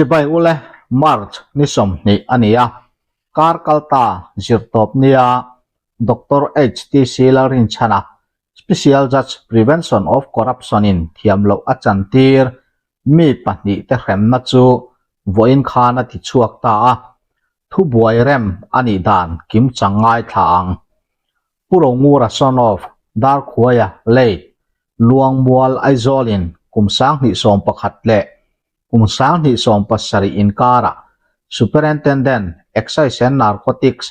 Chibai ule March ni 20 a ni a, kar kalta zirtawp nia Doctor HTC Lalrinchhana Special Judge Prevention of Corruption in thiam loh a chantir mi pahnihte hremna chu vawiin khan a ti chhuak ta a, thubuai rem a nih dan kimchang ngaithla ang. Pu Rongura son of Darkhuaia late Luangmual Aizawlin kum 2011 leh kum 2070 inkarah Superintendent Excise and Narcotics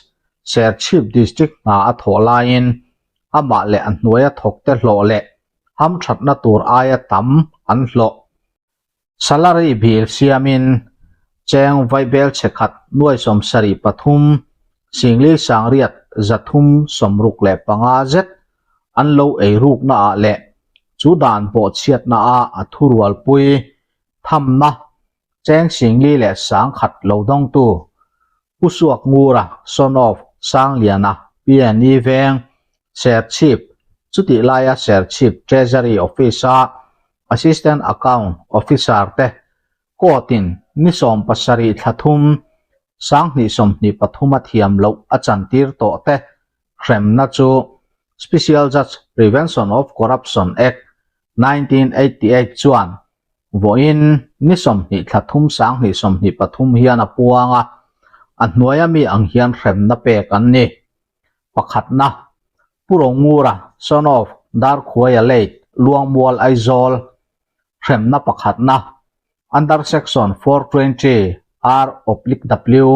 Serchhip District hna a thawh laiin amah leh a hnuaia thawkte hlawh leh hamthatna tur aia tam an hlawh. Salary bill siamin cheng vaibel chhe khat nuai 73 singli sangriat 365 zet an lo ei rukna ah leh chu dan pawh chhiatna a a thurualpui thamna cheng singli leh sangkhat lo dawngtu Pu Suak Ngura, son of Sangliana, PNE Veng, Serchhip, chutih laia Serchhip Treasury Office-a Assistant Account Officer te court-in ni 70 thla thum 2023 a thiam loh a chantir tawh te hremna chu Special Judge Prevention of Corruption Act 1988 chuan Vawiin ni 20 thla thum 2023 hian a puang a, a hnuaia mi ang hian hremna pek an ni. Pakhatna, Pu Rongura, son of Darkhuaia late, Luangmual Aizawl, hremna pakhatna, Under Section 420 R oblique W,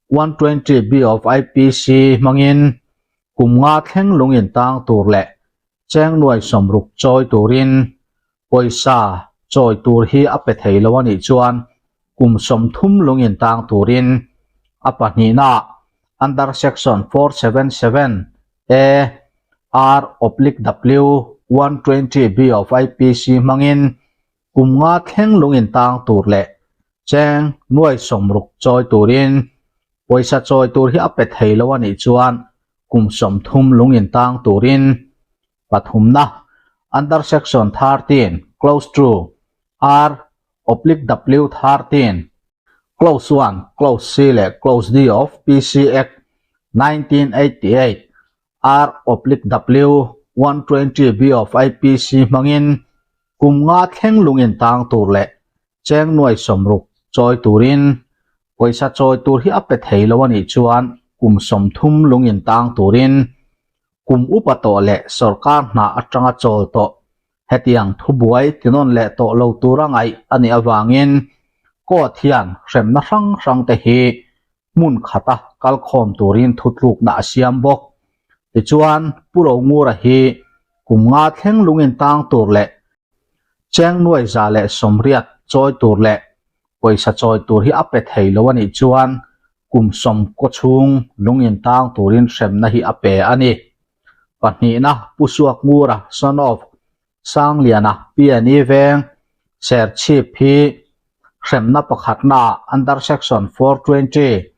120 B of IPC hmangin kum nga thleng lung intang tur leh cheng nuai 60 chawi turin pawisa chawi tur hi a pe thei lo a nih chuan kum 30 lung intang turin a pahnihna under section 477 A R oblique W 120 B of IPC hmangin kum nga thleng lung intang tur leh cheng nuai 60 chawi turin pawisa chawi tur hi a pe thei lo a nih chuan kum 30 lung intang turin pathumna under section 13 clause 2 R oblique W 13 clause 1 clause C leh clause D of PC Act 1988 R oblique W 120 B of IPC hmangin kum nga thleng lung intang tur leh cheng nuai 60 chawi turin pawisa chawi tur hi a pe thei lo a nih chuan kum 30 lung intang turin kum upa tawh leh sorkar hna atanga chawl tawh hetiang thubuai tinawn leh tawh lo tura ngaih a nih awangin court hian hremna hrang hrang te hi hmun khata kalkhawm turin thutlukna a siam bawk. Tichuan Pu Rongura hi kum nga thleng lung intang tur leh cheng nuai 180 chawi tur leh pawisa chawi tur hi a pe thei lo a nih chuan kum 90 chhung lung intang turin hremna hi a pe a ni. Pahnihna Pu Suak Ngura, son of Sangliana, PNE Veng, Serchhip hi hremna pakhatna under section 420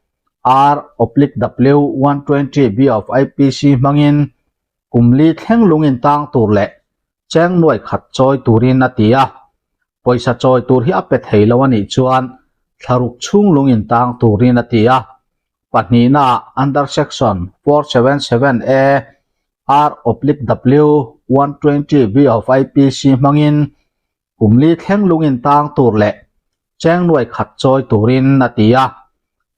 R oblique W 120 B of IPC hmangin kum li thleng lung intang tur leh cheng nuai khat chawi turin a ti a, pawisa chawi tur hi a pe thei lo a nih chuan thlaruk chhung lung intang turin a ti a. Pahnihna under section 477 A R oblique W 120 B of IPC hmangin kum li thleng lung intang tur leh cheng nuai khat chawi turin a ti a,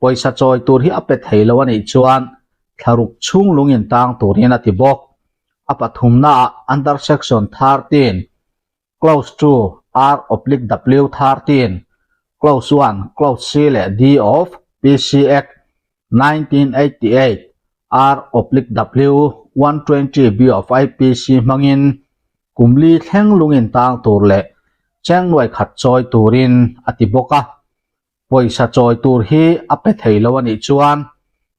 pawisa chawi tur hi a pe thei lo a nih chuan thlaruk chhung lung intang turin a ti bawk. A pathumna under section 13 clause 2 R oblique W 13 clause 1 clause C leh D of PC Act 1988 R oblique W 120 B of IPC hmangin kum li thleng lung intang tur leh cheng nuai khat chawi turin a ti bawk a, pawisa chawi tur hi a pe thei lo a nih chuan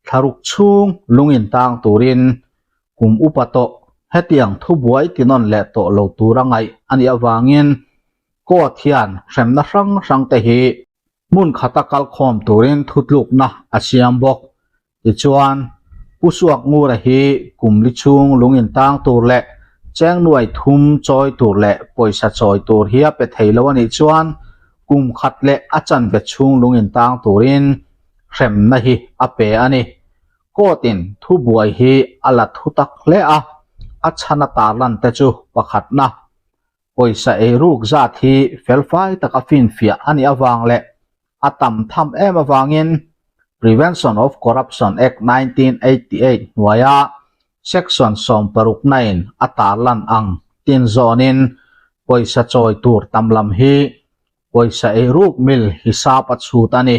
thlaruk chhung lung intang turin kum upa tawh hetiang thubuai tinawn leh tawh lo tura ngaih a nih awangin court hian hremna hrang hrang te hi hmun khata kalkhawm turin thutlukna a siam bawk. Tichuan, Pu Suak Ngura hi kum li chhung lung intang tur leh cheng nuai thum chawi tur leh pawisa chawi tur hi a pe thei lo a nih chuan kum khat leh a chanve chhung lung intang turin hremna hi a pe a ni. Court-in thubuai hi a la thu tak hle a, a chhan a tarlan te chu pakhatna, pawisa eiruk zat hi felfai taka finfiah a nih avang leh a tam tham em avangin Prevention of Corruption Act 1988 hnuaia Section 69 in a tarlan ang tin zawnin pawisa chawi tur tam lam hi pawisa eiruk mil hisap a chhut a ni.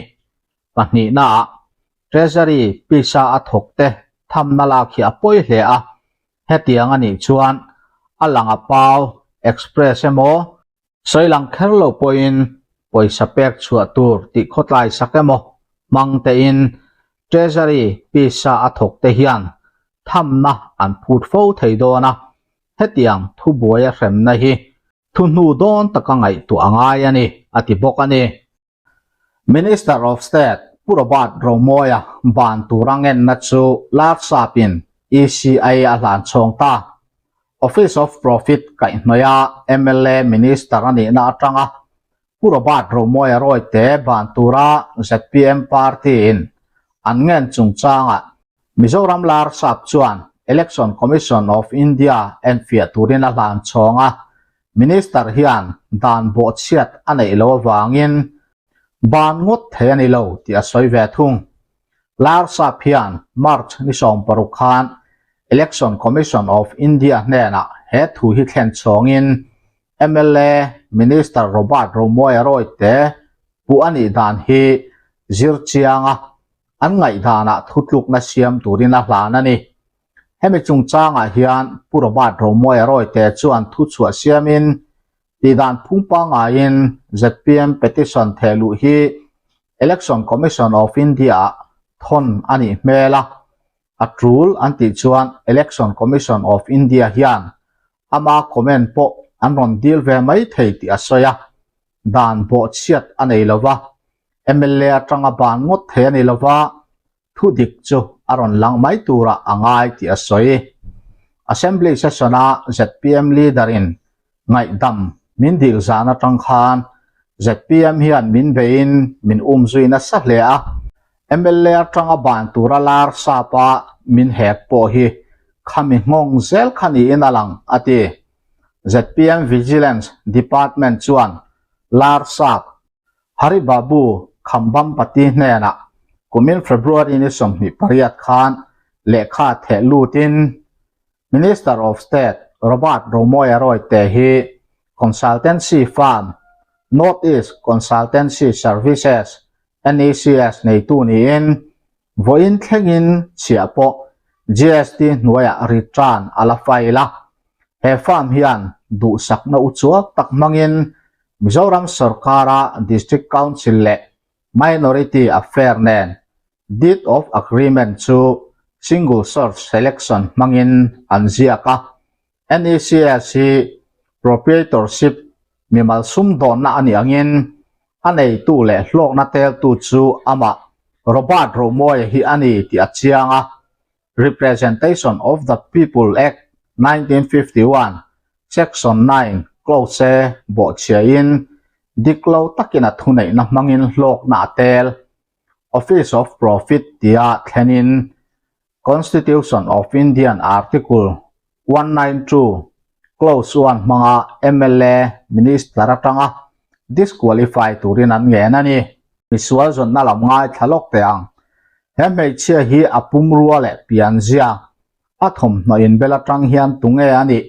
Pahnihnaah Treasury pisa a thawkte thamna lak hi a pawi hle a, hetiang a nih chuan a lang a pau express emaw Sawi lang kher lo pawhin pawisa pek chhuah tur tih khawtlai sak emaw hmang tein Treasury pisa a thawk te hian thamna an phut fo thei dawn a, hetiang thubuaia hremna hi thuhnu dawn taka ngaihtuah a ngai a ni, a ti bawk a ni. Minister of State Pu Robert Romawia ban tura ngenna chu Larsapin ECI a hlan chhawng ta. Office of Profit kaihhnawih a mla Minister a nihna atanga Pu Robert Romawia rawite ban tura zpm party-in an ngen chungchangah Mizoram Larsap chuan Election Commission of India enfiah turin a hlan chhawng a, Minister hian dan bawhchhiat a neih loh avangin ban ngawt thei a ni lo tih a sawi ve thung. Larsap hian March ni 60 khan Election Commission of India hnenah he thu hi thlen chhawngin mla Minister Robert Romawia Rawite puh a nih dan hi zir chianga an ngaihdanah thutlukna siam turin a hlan a ni. Hemi chungchangah hian Pu Robert Romawia Rawite chuan thuchhuah siamin tihdan phung pangaiin zpm petition thehluh hi Election Commission of India-ah thawn a nih hmel a, a tul an tih chuan Election Commission of India hian ama comment pawh an rawn dil ve mai thei tih a sawi a, dan bawhchhiat a nei lova, mla atanga ban ngawt thei a ni lova, Thu dik chu a rawn lang mai turah a ngai tih a sawi. Assembly session-a zpm leader-in ngaihdam min dil zan atang khan zpm hian min beiin min umzui nasa hle a, mla atanga ban tura lar sapa min hek pawh hi khami nghawng zel kha niin a lang, a ti. Zpm Vigilance Department chuan lar sap Hari Babu Khambhampati hnenah kumin February ni 28 khan lehkha theh lutin Minister of State Robert Romawia Rawite hi consultancy firm North East Consultancy Services, NECS, neitu niin vawiin thlengin chhiah pawh GST hnuaiah return a la file a. He firm hian duhsakna uchuak tak hmangin Mizoram sorkara District Council leh Minority Affair nen Deed of Agreement chu Single Source Selection hmangin an ziak a. NECS hi Proprietorship mimal sumdawnna a nih angin a neitu leh hlawkna teltu chu amah Robert Romawia hi a ni tih a chiang a. Representation of the People Act 1951, Section 9 clause bawhchhiain dik lo takin a thuneihna hmangin hlawkna a tel. Office of Profit tia thlenin Constitution of Indian Article 192 clause 1 hmanga mla Minister atanga disqualify turin an ngen a ni. Misual zawnna lam ngaithla lawk teh ang. He hmeichhia hi a pumrua leh pianzia, a thawmhnaw inbel atang hian tunge a nih,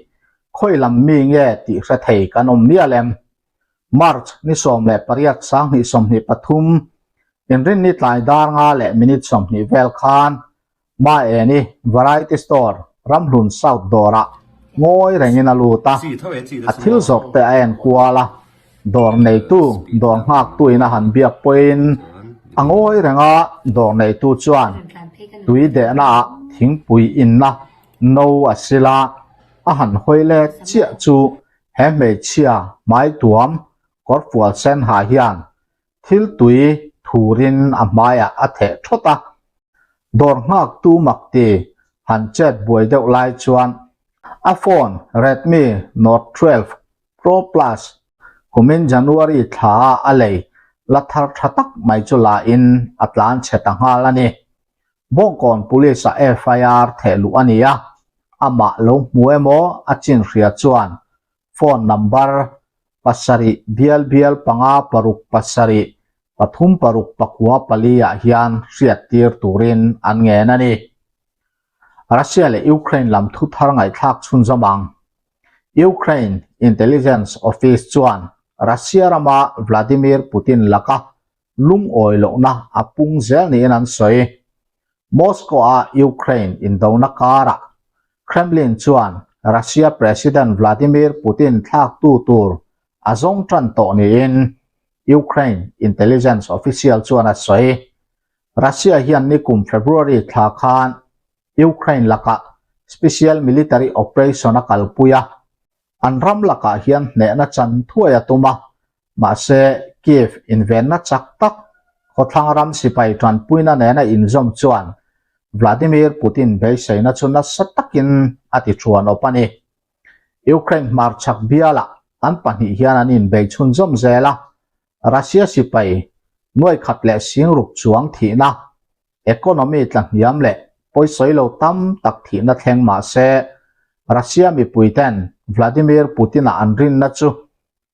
khawi lam mi nge tih hre thei kan awm mial em? March ni 18 2023, Inrinni tlai dar nga leh minute 20 vel khan Maeni Variety Store Ramhlun South dawrah ngawi rengin a lut a, a thil zawrh te a en kual a, dawr neitu dawr nghaktuin a han biak pawhin a ngawi reng a, dawr neitu chuan tui dehnaah thingpui inna no a sil a, a han hawi let chiah chu he hmeichhia hmaituam kawrfual sen ha hian Thil tui thurin a hmaiah a theh thawt a, dawr nghaktu makti han chet buai deuh lai chuan a phone Redmi Note 12 Pro Plus. Kumin January thla a a lei la thar tha tak mai chu la in a tlan chhe ta nghal a ni. Bawngkawn Police ah FIR theh luh a ni a, amah lo hmu emaw a chin hria chuan phone number pasarih bial bial panga paruk pasarih pathum paruk pakua pali ah hian hriat tir turin an ngen a ni. Russia leh Ukraine lam thu thar ngaihthlak chhunzawm ang. Ukraine Intelligence Office chuan Russia rama Vladimir Putin laka lungawi lohna a pung zel niin an sawi. Moscow-a Ukraine indona karah Kremlin chuan Russia President Vladimir Putin thlaktu tur a zawng tan tawh niin Ukraine intelligence official chuan a sawi. Russia hian nikum February thla khan Ukraine lakah special military operation a kalpui a, an ram lakah hian hnehna chan thuai a tum a, mahse Kyiv invenna chak tak khawthlang ram sipai tanpuina nena inzawm chuan Vladimir Putin beiseina chu nasa takin a ti thuan awp a ni. Ukraine hmarchhak bialah an pahnih hian an inbei chhunzawm zel a, Russia sipai nuai khat leh singruk chuang thihna, economy tla hniam leh pawisawi lo tam tak thihna thleng mah se, Russia mipuiten Vladimir Putin-a an rinna chu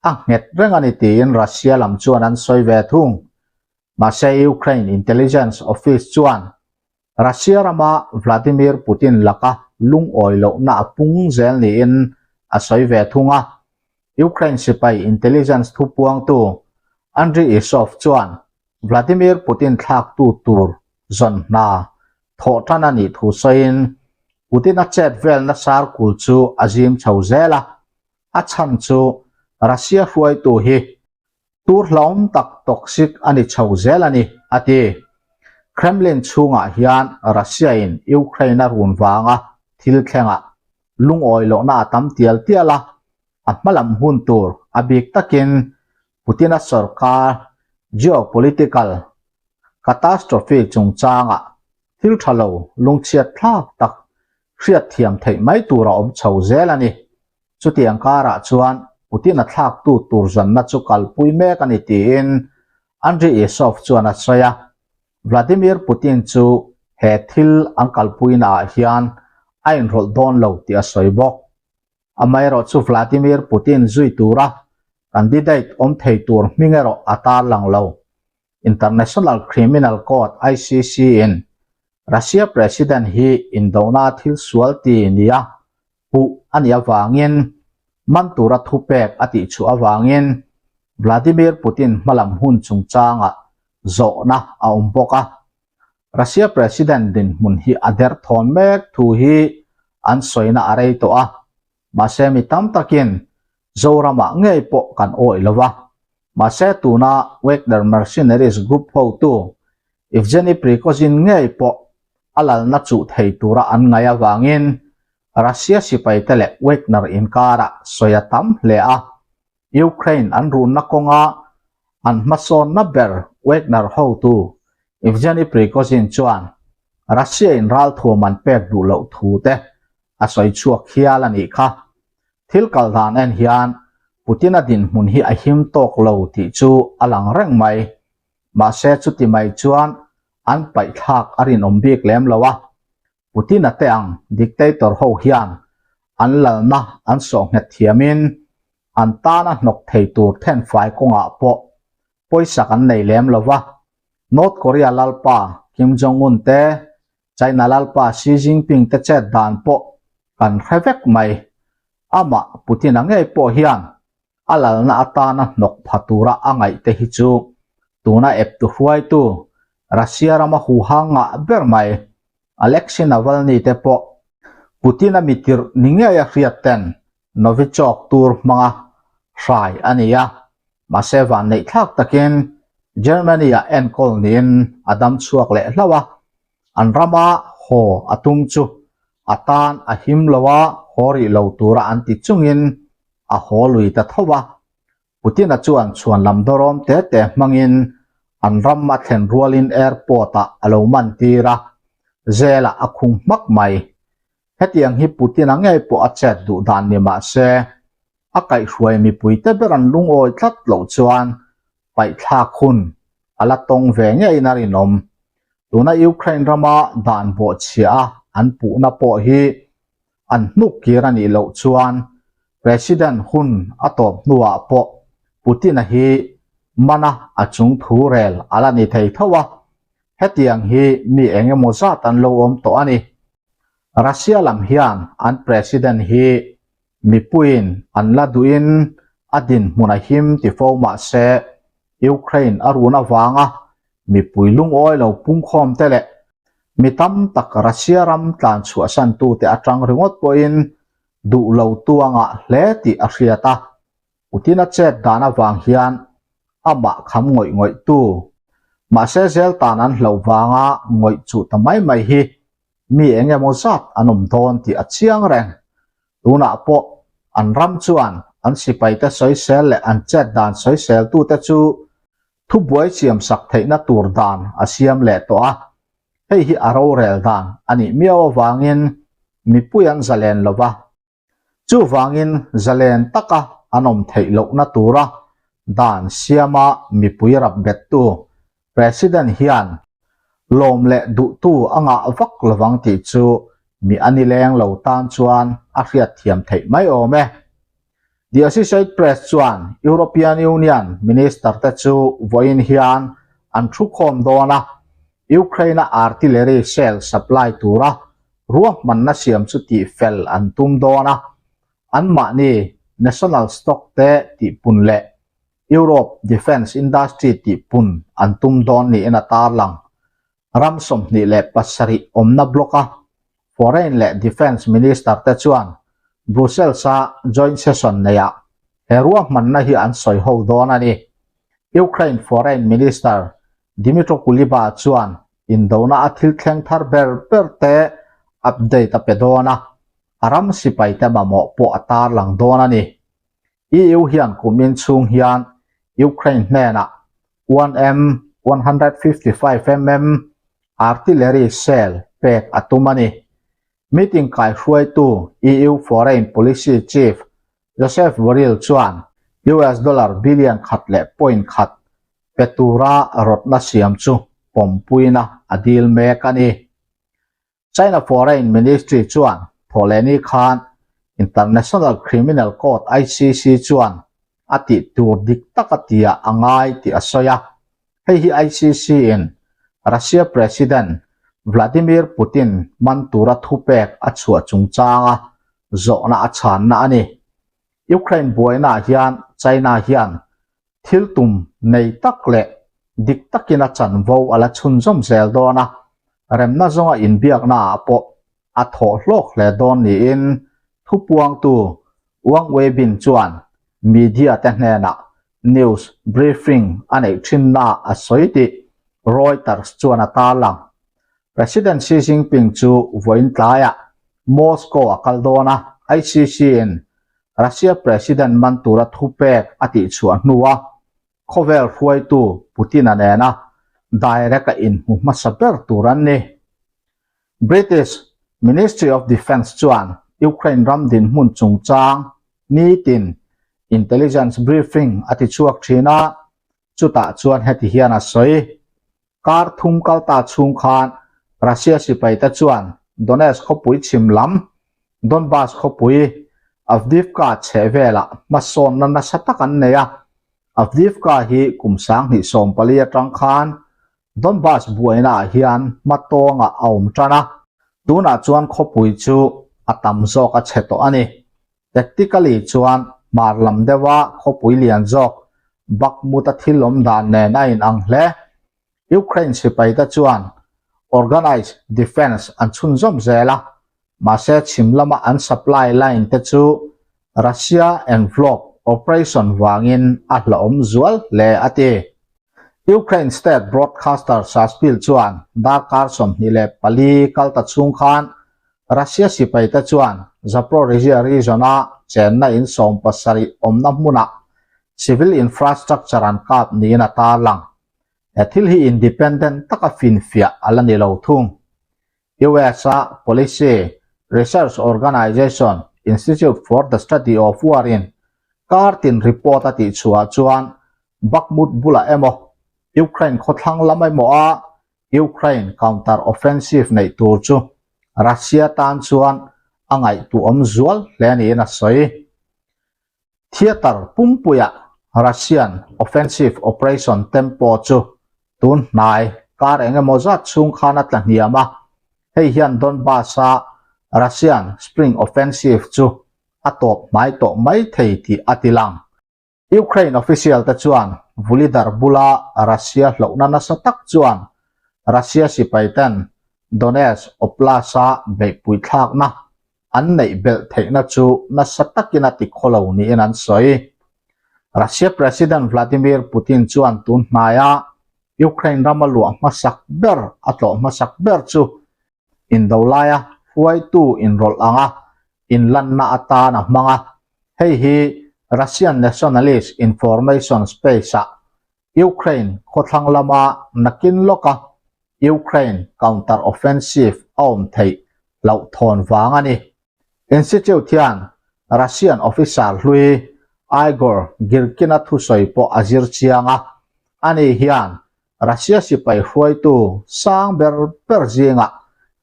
a nghet reng a ni tiin Russia lam chuan an sawi ve thung. Mahse Ukraine Intelligence Office chuan Russia rama Vladimir Putin laka lungawi lohna a pung zel niin a sawi ve thung a. Ukraine sipai intelligence thupuangtu Andriy Isov chuan Vladimir Putin thlaktu tur zawn hna thawh tan a nih thu sawiin Putin-a chet velna sarkul chu a zim chho zel a, a chhan chu Russia hruaitu hi Tur hlauhawm tak toxic a ni chho zel a ni, a ti. Kremlin chhungah hian Russia-in Ukraine a run vanga thil thlengah lungawi lohna a tam tial tial a, a hmalam hun tur a bik takin Putin-a sorkar geopolitical catastrophe chungchangah thil tha lo lungchhiat thlak tak hriatthiam theih mai tur a awm chho zel a ni. Chutiang karah chuan Putin-a thlaktu tur zanna chu kalpui mek a ni tiin Andriy Yesov chuan a sawi a. Vladimir Putin chu he thil an kalpuina ah hian a inrawlh dawn lo tih a sawi bawk. Amaherawh chu Vladimir Putin zui tura candidate awm thei tur hming erawh a tarlang lo. International Criminal Court, ICC, in Russia President hi indona thil sual ti nia puh a nih avangin man tura thupek a tih chhuah avangin Vladimir Putin hmalam hun chungchangah zawhna a awm bawk a. Russia President dinhmun hi a derthawn mek thu hi an sawina a rei tawh a, mahse mi tam takin Zoramah ngei pawh kan awih lo va. Mahse tuna Wagner Mercenaries Group hotu Evgeny Prigozhin ngei pawh a lalna chuh thei tura an ngaih avangin Russia sipaite leh Wagner inkarah sawi a tam hle a. Ukraine an runna kawnga an hmasawnna ber Wagner hotu Evgeny Prigozhin chuan Russia-in ralthuam an pek duh loh thu te a sawi chhuak hial a nih kha. Thil kal dan en hian Putin-a dinhmun hi a him tawk lo tih chu a lang reng mai. Mahse chuti mai chuan an paihthlak a rinawm bik lem lo a. Putin-a te ang dictator ho hian an lalna an sawh nghet thiamin an tana hnawk thei tur thenfai kawngah pawh pawisa kan nei lem lo va. North Korea lalpa Kim Jong-un te, China lalpa Xi Jinping te chet dan pawh kan hre vek mai. Amah Putin-a ngei pawh hian a lalna atana hnawk pha tura a ngaih te hi chu tuna eptu hruaitu Russia rama huhang ngah ber mai Alexei Navalny te pawh Putin-a mitirh ni ngei a hriat ten Novichok tur hmanga hrai a ni a, mahse vanneih thlak takin Germany-ah enkawl niin a dam chhuak leh hlauh a, an rama haw a tum chu a tan a him lo a, haw rih lo tura an ti chungin a haw lui ta tho a. Putin-a chuan chhuan lam dawrawm te te hmangin an ram a thlen rualin airport-ah a lo man tir a, jail-ah a khung hmak mai. Hetiang hi Putin-a ngei pawh a chet duh dan ni mah se, A kaihhruai mipuite ber an lungawi tlat loh chuan paihthlak hun a la tawng ve ngeiin a rinawm. Tuna Ukraine rama dan bawhchhia a an puhna pawh hi an hnuk kir a nih loh chuan President hun a tawp hnuah pawh Putin-a hi mana a chung thu rel a la ni thei tho a, hetiang hi mi eng emaw zat an lo awm tawh a ni. Russia lam hian an President hi mipuiin an la duhin a dinhmun a him ti fo mah se Ukraine a run avanga mipui lungawi lo pungkhawm te leh mi tam tak Russia ram tlan chhuahsan tute atang ringawt pawhin duh lo tuangah hle tih a hriat a, Putin a chet dan avang hian amah kham ngawih ngawih tu mahse zel tan an hlauh vanga ngawih chuh ta mai mai hi mi eng emaw zat an awm dawn tih a chiang reng. Tunah pawh an ram chuan an sipaite sawisel leh an chet dan sawiseltute chu thubuai siamsak theihna tur dan a siam leh tawh a, hei hi a rorel dan a nih miau avangin mipui an zalen lo va. Chuvangin zalen taka an awm theih lohna tura dan siama mipui rap bettu President hian lawm leh duhtu a ngah vak lovang tih chu mi a ni leng lo tan chuan a hriatthiam theih mai awm e. The Associate Press chuan European Union Minister te chu vawiin hian an thukhawm dawn a, Ukraine-a artillery shell supply tura ruahmanna siam chu tihfel an tum dawn a, anmahni national stock te tihpun leh Europe defence industry tihpun an tum dawn niin a tarlang. Ram 27 awmna bloc-a foreign leh defence minister te chuan Brussels-a joint session neihah he ruahmanna hi an sawi ho dawn a ni. Ukraine foreign minister Dmytro Kuleba chuan indona a thil thleng thar ber ber te update a pe dawn a, a ram sipaite mamawh pawh a tarlang dawn a ni. EU hian kumin chhung hian Ukraine hnenah 1M 155 mm artillery shell pek a tum a ni. Meeting kaihruaitu EU Foreign Policy Chief Josep Borrell chuan US dollar billion khat leh point khat pe tura rawtna siam chu pawmpuina a dil mek a ni. China Foreign Ministry chuan thawhlehni khan International Criminal Court, ICC, chuan a tih tur dik tak a tia a ngai tih a sawi a. Hei hi ICC in Russia President Vladimir Putin man tura thupek a chhuah chungchanga zawhna a chhanna a ni. Ukraine buainaah hian China hian thil tum nei tak leh dik takin a chanvo a la chhunzawm zel dawn a, remna zawnga inbiaknaah pawh a thawh hlawk hle dawn niin thupuangtu Wang Weibin chuan media te hnenah news briefing a neih thinnaah a sawi tih Reuters chuan a tarlang. President Xi Jinping chu vawiin tlaiah Moscow a kal dawn a, ICC in Russia President man tura thupek a tihchhuah hnua khawvel hruaitu Putin-a nena direct a inhmu hmasa ber tur an ni. British Ministry of Defence chuan Ukraine ram dinhmun chungchang nitin intelligence briefing a tichhuak thin a, chutah chuan heti hian a sawi. Kar thum kal ta chhung khan Russia sipaite chuan Donetsk khawpui chhim lam, Donbas khawpui, Avdiivka chheh velah hmasawnna nasa tak an nei a. Avdiivka hi kum 2014 atang khan Donbas buainaah hian hmatawngah a awm tan a, tunah chuan khawpui chu a tam zawk a chhe tawh a ni. Tactically chuan hmar lam deuha khawpui lian zawk Bakhmut-a thil awm dan nen a inang hle. Ukraine sipaite chuan organized defense an chhunzawm zel a, mahse chhim lama an supply line te chu Russia envelope operation vangin a hlauhawm zual hle a ti. Ukraine state broadcaster Suspilne chuan darkar 24 kal ta chhung khan Russia sipaite chuan Zaporizhzhia region-a chenna in 70 awmna hmunah civil infrastructure an kap niin a tarlang. He thil hi independent taka finfiah a la ni lo thung. US-a Policy Research Organization Institute for the Study of War-in. Kartin report a tihchhuah chuan Bakhmut bulah emaw Ukraine khawthlang lam emaw a Ukraine counter offensive neih tur chu Russia tan chuan a ngaihtuahawm zual hle niin a sawi. Theatre pumpuia Russian offensive operation tempo chu tun hnai kar eng emaw zat chhung khan a tla hniam a, hei hian Donbas-a Russian spring offensive chu a tawp hmai tawh mai thei tih a ti lang. Ukraine official te chuan Vuhledar bula Russia hlauhna nasa tak chuan Russia sipai ten Donetsk Oblast-a beihpui thlakna an neih belh theihna chu nasa takin a ti khaw lo niin an sawi. Russia President Vladimir Putin chuan tun hnaia Ukraine rama luah hmasak ber a tlawh hmasak ber chu Indo laia hruaitu inrawlh anga inlanna atan a hmang a, hei hi Russian nationalist information space-ah Ukraine khawthlang lama nakin lawka Ukraine counter-offensive a awm theih hlauhthawn vang a ni. Institute hian Russian officer hlui Igor Girkin-a thusawi pawh a zir chiang a, ani hian Russia sipai hruaitu sang ber ber zingah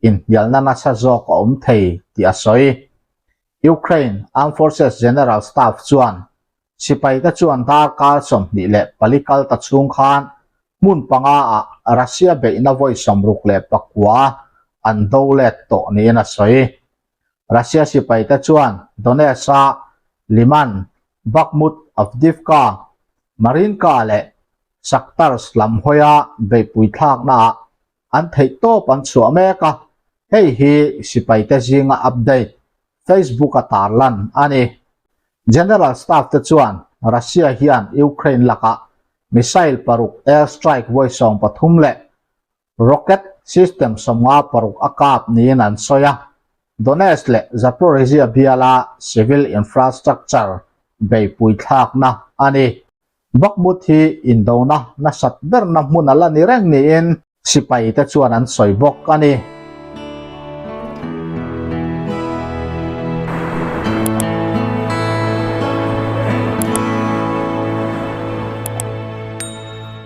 inhnialna nasa zawk a awm thei tih a sawi. Ukraine Armed Forces General Staff chuan sipaite chuan darkar 24 kal ta chhung khan hmun panga ah Russia beihna vawi 69 an do let tawh niin a sawi. Russia sipaite chuan Donetsk-a Liman, Bakhmut, Avdiivka, Marinka leh Shakhtarsk lam hawia beihpui thlaknaah an theihtawp an chhuah mek a, hei hi sipaite zinga update Facebook-a tarlan a ni. General Staff te chuan Russia hian Ukraine lakah missile paruk air strike vawi 13 leh rocket system 56 a kap niin an sawi a, Donetsk leh Zaporizhzhia biala civil infrastructure beihpui thlakna a ni. Bakhmut hi indona nasat berna hmun a la ni reng niin sipaite chuan an sawi bawk a ni.